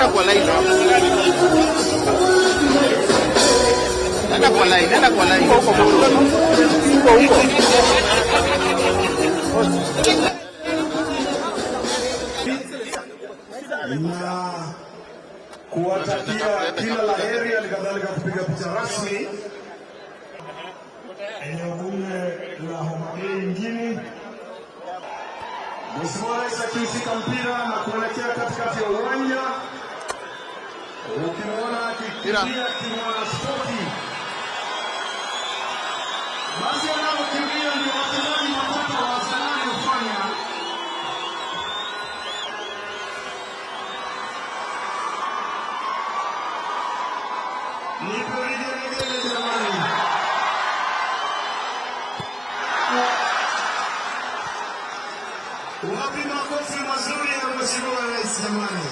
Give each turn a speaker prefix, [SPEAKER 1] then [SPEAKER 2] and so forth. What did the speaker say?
[SPEAKER 1] Enda kwa line hapo. Enda kwa line, enda kwa line. Huko huko. Huko.
[SPEAKER 2] Na kuwatakia kila la heri, halikadhalika kupiga picha rasmi eneo bunge la Homa Bay mjini. Mheshimiwa Rais akiushika mpira na kuelekea katikati ya uwanja, ukimwona akikimbia kimwana spoti, basi anavyokimbia ndio wachezaji matata wa Arsenali hufanya. Nipe vigelegele jamani. Wapi makofi mazuri ya Mheshimiwa Rais jamani?